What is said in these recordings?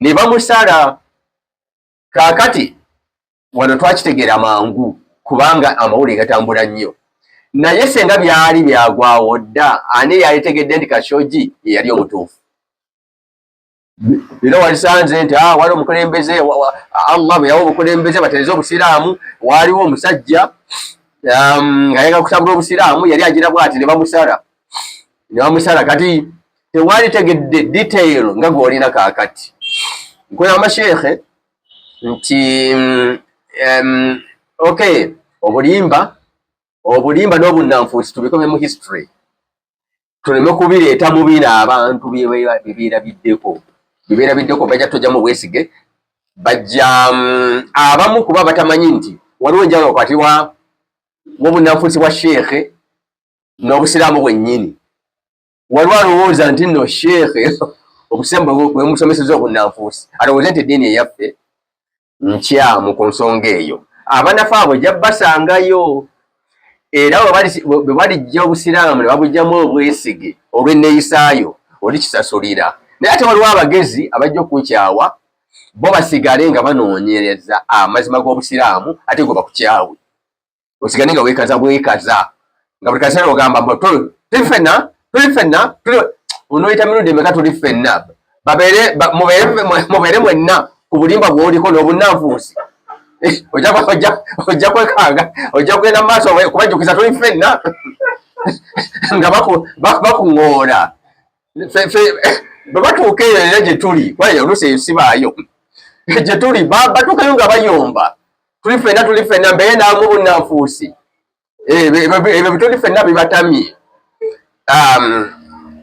Ne bamusala. Kaakati wano twakitegeera mangu kubanga amawulire gatambula nnyo, naye senga byali byagwawo dda, ani yalitegedde nti Khashoggi ye yali omutuufu? Era walisanze nti ah, wali omukulembeze, Allah bwe yawa obukulembeze batereze obusiraamu, waaliwo omusajja nga yaga kutambula obusiraamu, yali agira bwati, ne bamusala, ne bamusala. Kati tewalitegedde detail nga gw'olina kaakati. Nkola amasheekhe nti okay, obulimba n'obunnanfuusi tubikome mu history, tuleme kubireeta mu bino abantu bibeerabiddeko, bibeerabiddeko. Bajja tojjamu bwesige, bajja abamu kuba batamanyi nti waliwo enjawulo wakati wa w'obunnanfuusi bwa sheekhe n'obusiraamu bwennyini. Waliwo alowooza nti nno sheekhe obusiraamu bwe musomeseza obunnanfuusi, alowooze nti eddiini eyaffe nkyamu ku nsonga eyo. Abanafu abo ojja basangayo, era bwe balijja obusiraamu ne babugjamu obwesige olw'enneeyisaayo, olikisasulira. Naye ate waliwo abagezi abajja okukyawa, bo basigale nga banoonyereza amazima g'obusiraamu, ate gwe bakukyawe osigale nga weekaza bwekaza, nga buli kaseera ogamba mbu tuli ffenna, tuli ffenna, onooyita mirundi emeka tuli ffenna? Babeere mubeere mwenna ku bulimba bw'oliko n'obunnanfuusi. Eh, ojja kwekanga, ojja kugenda mu maaso kubajjukiza tuli ffenna nga bakuŋŋoora. Bwe batuuka eyo era gye tuli, kuba oluusi eyo sibaayo gye tuli, batuukayo nga bayomba tuli ffenna, tuli ffenna, mbeere naamu bunnanfuusi. Eh, ebyo bituli ffenna bibatamye.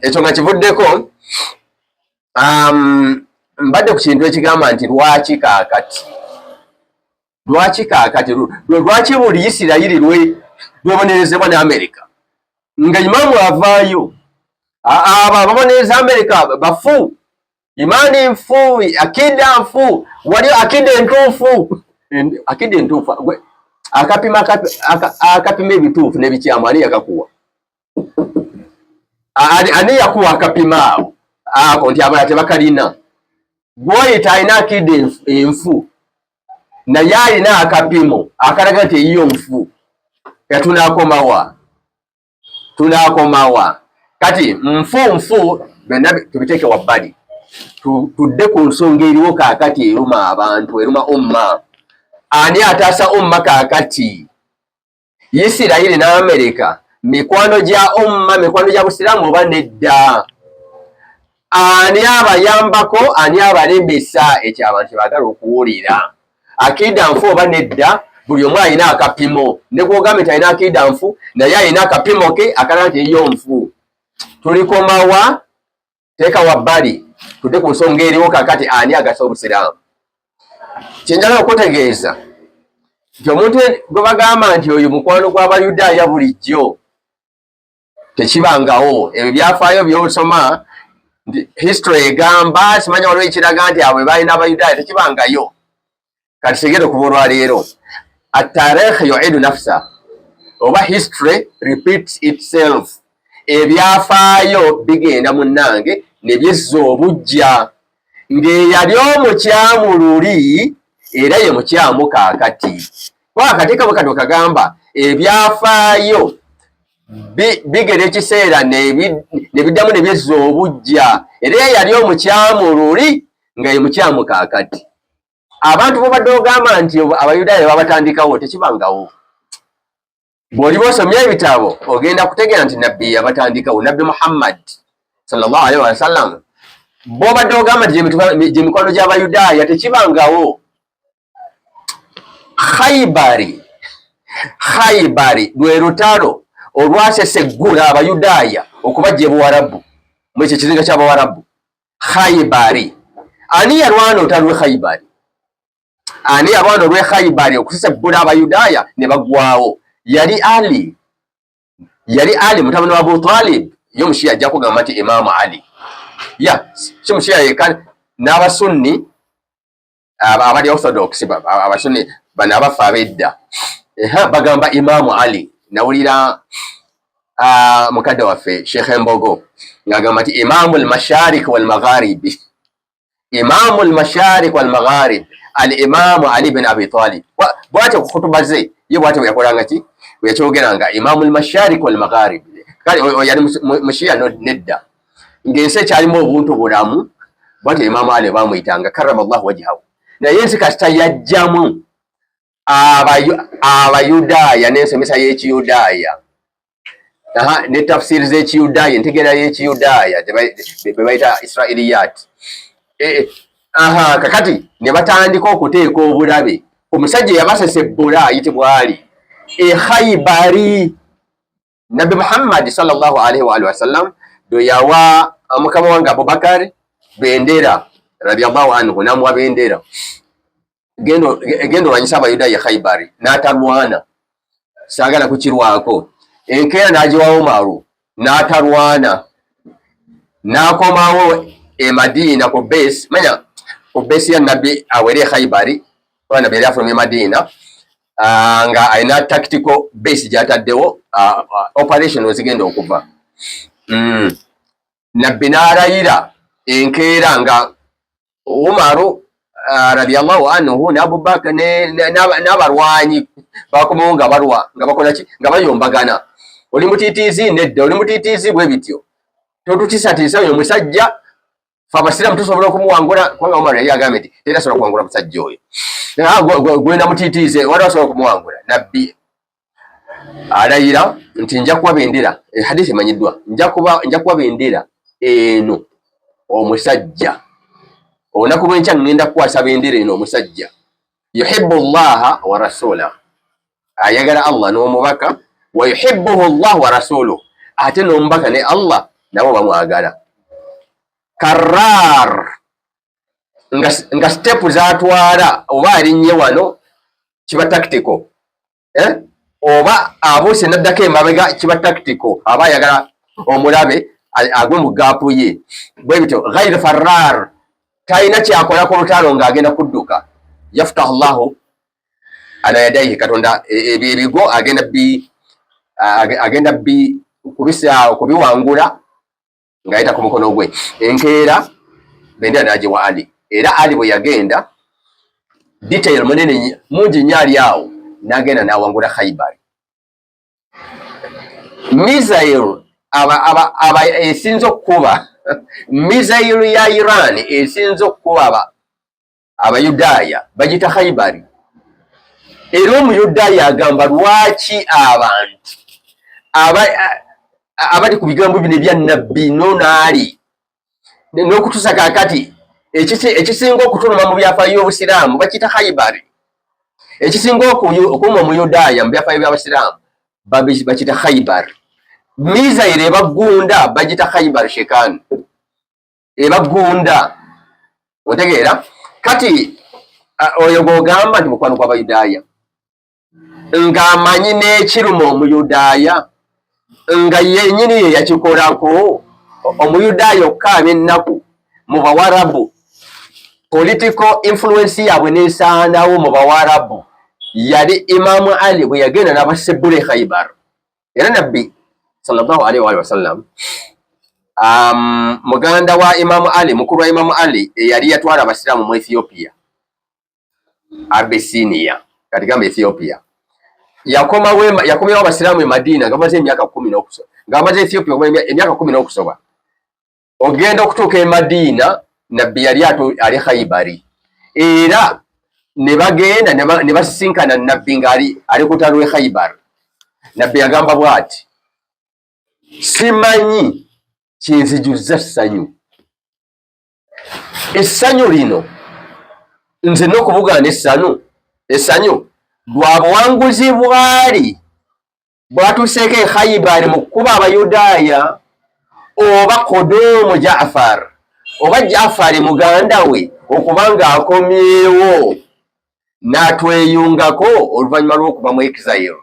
Ekyo nga kivuddeko, mbadde ku kintu ekigamba nti lwaki kaakati, lwaki kaakati, lwaki buli Isirayiri lwebonerezebwa ne Amerika nga imaamu avaayo? Abo ababonereza Amerika bafu, imaani nfu, akida nfu. Wali akida entuufu, akida entuufu, akapima akapima ebituufu n'ebikyamu, ani yakakuwa? Ani yakuwa akapima awo ako nti abalala tebakalina? Gwoyita alina akida enfu, naye alina akapimo akalaga nti eyiyo nfu. Tunakomawa, tunakomawa? Kati nfu nfu byonna tubiteeke wabbali, tudde ku nsonga eriwo kaakati eruma abantu, eruma umma. Ani ataasa umma kaakati? Isirayiri n'Amerika mikwano gya umma, mikwano gya busiraamu oba nedda? Ani abayambako? Ani abalemesa? Ekyo abantu kyebaagala okuwulira. Akida nfu oba nedda? Buli omu alina akapimo, ne gwogambye nti alina akida nfu, naye alina akapimo ke akalaga nti eyo nfu. Tulikomawa? Teeka wabbali, tudde ku nsonga eriwo kakati. Ani agasa obusiraamu? Kyenjagala okutegeeza nti omuntu gwe bagamba nti oyo mukwano gw'Abayudaaya bulijjo, tekibangawo. Ebyo byafaayo byosoma nti history egamba simanya waliwo ekiraga nti abo balina Abayudaaya, tekibangayo. Kati tegere okuva olwaleero, atarikh yuidu nafsa oba history repeats itself. Ebyafaayo bigenda munnange ne byezza obujja, ng'eyali omukyamu luli era ye mukyamu kaakati. Kuba akateeka bwe kati kagamba ebyafaayo bigera ekiseera ne biddamu ne byezza obujja, era eyali omukyamu luli nga ye mukyamu kaakati. Abantu bobadde ogamba nti Abayudaaya babatandikawo, tekibangawo. Bw'oliba osomye ebitabo ogenda kutegeera nti nabbi yabatandikawo, Nabbi Muhammad sallallahu alaihi wasallam. Bwobadde ogamba nti gyemikwano gy'Abayudaaya, tekibangawo. Khaibari, Khaibari lwe lutalo olwaseseggula Abayudaaya okubajja ebuwarabu, mu ekyo ekizinga ky'Abawarabu, Khaibari. Ani yalwana olutalo lwe Khaibari? Ani yalwana olw'e Khaibari okusesebbula Abayudaaya ne baggwawo? Yali Ali, yali Ali mutabani wa Abu Talib. Ye omushiya ajja kugamba nti Imaamu Ali ya si mushiya yekka, n'Abasunni abali orthodox, Abasunni bano abafa ab'edda bagamba Imaamu Ali. Nawulira mukadde waffe Sheikh Embogo ng'agamba nti Imaamu al-Masharik wal Magharibi. Imamu al-masharik wal magharib al-imamu Ali bin Abi Talib. Bwatyo ku khutuba ze ye bwatyo bwe yakolanga ki, bwe yakyogeranga imamu al-masharik wal magharib. Kale oyo yali mushia nedda, ng'ensi ekyalimu obuntu bulamu. Bwatyo imamu Ali bamuyitanga karramallahu wajhahu. Naye ensi kasita yajjamu Abayudaaya n'ensomesa y'Ekiyudaaya ne tafsiri z'Ekiyudaaya, entegeera y'Ekiyudaaya be bayita Israiliyat. Aha, kakati ne batandika okuteeka obulabe ku musajja eyabasesebbula ayitibwa Ali e Khaibari. Nabbi Muhammad sallallahu alaihi wa alihi wasallam bwe yawa mukama wange Abubakar bendera radiyallahu anhu, namuwa bendera, genda olwanyisa Abayudaaya e Khaibari, n'atalwana, saagala kukirwako. Enkeera n'agiwa Umaru, n'atalwana, n'akomawo e Madiina ku base, manya ku base ya Nabbi awere e Khaibari, kuba Nabbi yali afulumye Madiina nga alina tactical base gy'ataddewo, operation wezigenda okuva. Nabbi n'alayira enkeera nga Umaru radiyallahu anhu ne Abubakar n'abalwanyi bakomawo nga balwa, nga bakola ki, nga bayombagana, oli mutiitiizi nedda, oli mutiitiizi, bwe bityo totutisatiisa, oyo omusajja fe abasiraamu tusobola okumuwangula, kubanga Umaru yali agambye nti teri asobola kuwangula musajja oyo. Gwenda mutiitiize, wali asobola okumuwangula. Nabbi alayira nti nja kuwa bendera, hadithi emanyiddwa, nja kuwa bendera eno omusajja olunaku lw'enkya, ŋŋenda kukwasa bendera eno omusajja yuhibbu llaha wa rasulah, ayagala Allah n'omubaka, wa yuhibbuhu llah wa rasuluh, ate n'omubaka ne Allah nabo bamwagala. Karar nga step zatwala, oba alinnye wano kiba tactical, eh? Oba abuuse naddako emabega kiba tactical, aba ayagala omulabe agwe mu gap ye. Bwe bityo ghair farrar, talina kyakola ku lutalo ng'agenda kudduka. Yafutahu llahu ala yadaihi, Katonda ebyo ebigo agenda bi kubisa kubiwangula ng'ayita ku mukono gwe. Enkeera bendera n'agiwa Ali, era Ali bwe yagenda, detail munene mungi nnyo ali awo, n'agenda n'awangula Khaibari. Missile aba esinza okukuba, missile ya Iran esinza okukuba Abayudaaya bagita Khaibari. Era Omuyudaaya agamba, lwaki abantu abali ku bigambo bino ebya Nabbi nonaali n'okutusa kakati ekisinga okutuluma mu byafaayo by'Obusiraamu bakiyita Khaibari, ekisinga okuuma Omuyudaaya mu byafaayo by'Abasiraamu bakiyita Khaibari, missile ebagunda bagita Khaibar Shekan, ebagunda. Otegeera? Kati oyo gw'ogamba nti mukwano gw'Abayudaaya ng'amanyi n'ekiruma Omuyudaaya nga yenyini ye yakikolako, Omuyudaaya okukaaba ennaku mu Bawarabu, political influence yaabwe n'esaanawo mu Bawarabu, yali Imamu Ali bwe yagenda n'abasebbula e Khaibar. Era Nabbi sallallahu alaihi wa sallam, muganda wa Imamu Ali, mukulu wa Imamu Ali, eyali yatwala Abasiraamu mu Ethiopia, Abesinia kati gamba Ethiopia, yakomyewo Abasiraamu e Madiina nga bamaze emyaka 10 n'okusoba, nga bamaze Ethiopia emyaka 10 n'okusoba. Ogenda okutuuka e Madiina, Nabbi yali ali Khaibari, era ne bagenda ne basisinkana Nabbi ng'ali ali ku lutalo lw'e Khaibar. Nabbi yagamba bw'ati, simanyi kinzijuzza ssanyu, essanyu lino nze n'okubugaana essanyu lwa buwanguzi bwali bwatuuseeko e Khaibari mu kukuba Abayudaaya, oba Koduumu Jaafar, oba Jaafari muganda we okuba ng'akomyewo n'atweyungako oluvannyuma lw'okuva mu exile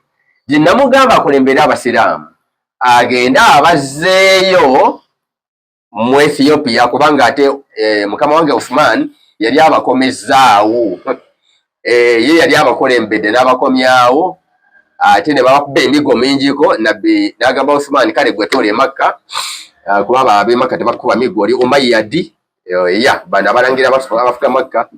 gye namugamba akulembere Abasiraamu agende abazzeeyo mu Ethiopia, kubanga ate mukama wange Uthman yali abakomezzaawo, ye yali abakulembedde n'abakomyawo, ate ne babakuba emigo mingiko. Nabbi n'agamba Uthman, kale gwe toola e Makka, kuba ab'e Makka tebakuba migo, oli Umayyadi. Ya, bano abalangira abafuga Makka.